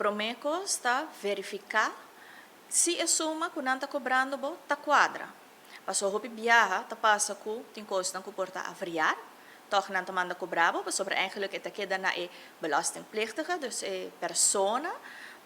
Promé kos ta verifiká si e suma ku nan ta kobrando bo ta kuadra. Paso hopi biaha ta pasa ku tin kosnan ku por ta avriar, tòg nan ta manda kobra bo pasobra eigenlijk e ta keda na e belastingplichtige, dus e persona,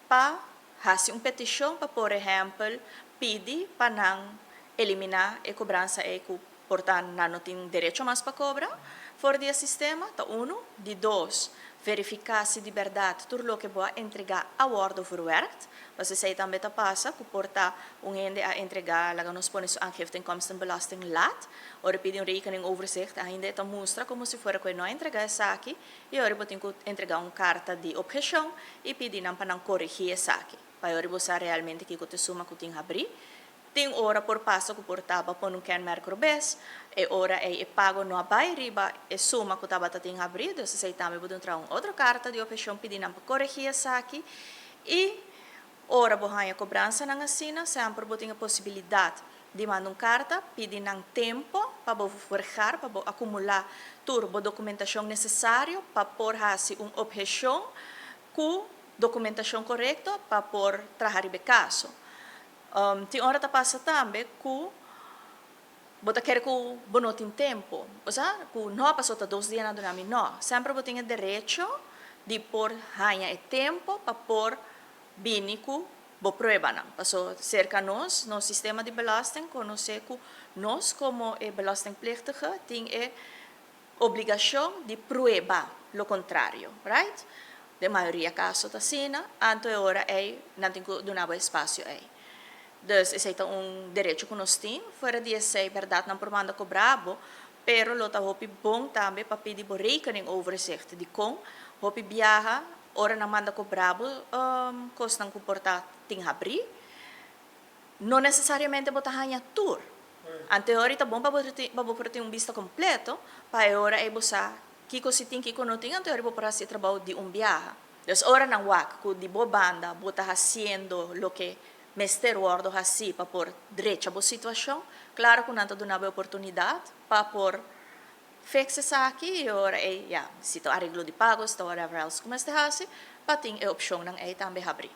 pa hasi un petishon pa por ehèmpel pidi pa nan eliminá e kobransa ei ku por ta nan no tin derecho mas pa kobra for di e sistema, ta unu. Di dos, verifiká si di bèrdat tur loke bo a entregá a wòrdu verwerkt. Pasobra esei tambe ta pasa ku por ta un hende a entregá, laga nos pone su aangifte inkomstenbelasting lat, ora e pidi un rekeningoverzicht ainda e ta mustra komo si fuera ku e no a entregá esaki i ora bo tin ku entregá un karta di opheshon i pidi nan pa nan koregí esaki pa e ora bo sa realmente kiko ta e suma ku tin habrí. Tin ora por pasa ku por taba pone un kenmerk robes, e ora ei e pago no a bai riba e suma ku tabata tin habrí, dus esei tambe bo dun traha un otro karta di opheshon pidi nan pa koregí esaki i ora bo haña kobransanan asina semper bo tin e posibilidat di manda un karta pidi nan tempo pa bo vergar, pa bo akumulá tur bo dokumentashon nesesario pa por hasi un opheshon ku dokumentashon korekto pa por traha riba e kaso. Tin ora ta pasa tambe ku bo ta kere ku bo no tin tempu. Bo sa ku no pasobra ta dos dia nan duna mi. No, semper bo tin e derecho di por haña e tempu pa por bini ku bo pruebanan. Pasobra serka nos, nos sistema di belasting konosé ku nos komo e belastingplichtige tin e Obligashon di prueba lo kontrario, right? Den mayoria kaso ta asina, anto e ora ei nan tin ku duna bo e spasio ei. Dus esei ta un derecho ku nos tin, fuera di esei bèrdat nan por manda kobra bo, pero lo ta hopi bon tambe pa pidi bo rekening overzicht dikon hopi biaha ora nan manda kobra bo kosnan ku por ta tin habrí, No necesariamente bo ta haña tur. Anto e ora ei ta bon pa bo pa bo por tin un bista completo, pa e ora ei bo sa kico si tin, kico no tin, anto e ora ei bo por haci e trabou di un biaha. Dus ora nan wak cu di bo banda bo ta haciendo loke mester wordo haci pa por drecha bo situacion, claro cu nan ta duna bo e oportunidad pa por fix esaki y e ora ei, ya, si ta areglo di pago, si ta whatever else cu mester haci, pa tin e opcionnan ei tambe habri.